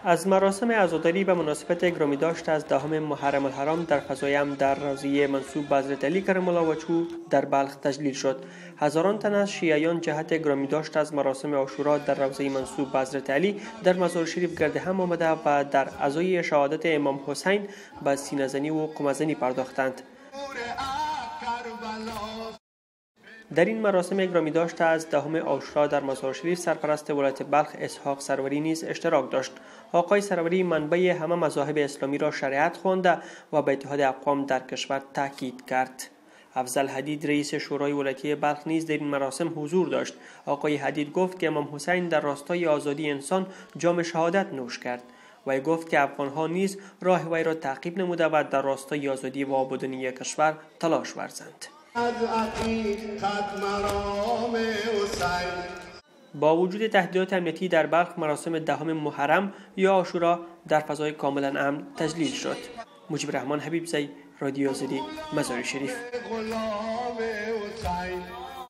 از مراسم عزاداری به مناسبت گرامیداشت از دهم محرم الحرام در فضای امن در روضه منسوب به حضرت علی کرم الله وجهه در بلخ تجلیل شد. هزاران تن از شیعیان جهت گرامیداشت از مراسم عاشورا در روضه منسوب به حضرت علی در مزار شریف گرد هم آمده و در عزای شهادت امام حسین به سینه‌زنی و قمه‌زنی پرداختند. در این مراسم گرامیداشت از دهم عاشورا در مزار شریف سرپرست ولایت بلخ اسحاق سروری نیز اشتراک داشت. آقای سروری منبع همه مذاهب اسلامی را شریعت خوانده و به اتحاد اقوام در کشور تاکید کرد. افضل حدید رئیس شورای ولایتی بلخ نیز در این مراسم حضور داشت. آقای حدید گفت که امام حسین در راستای آزادی انسان جام شهادت نوش کرد. وی گفت که افغانها نیز راه وی را تعقیب نموده و در راستای آزادی و آبادانی کشور تلاش ورزند. با وجود تهدیدات امنیتی در بلخ، مراسم دهم محرم یا عاشورا در فضای کاملا امن تجلیل شد. مجیب رحمان حبیبزی، رادیو آزادی، مزار شریف.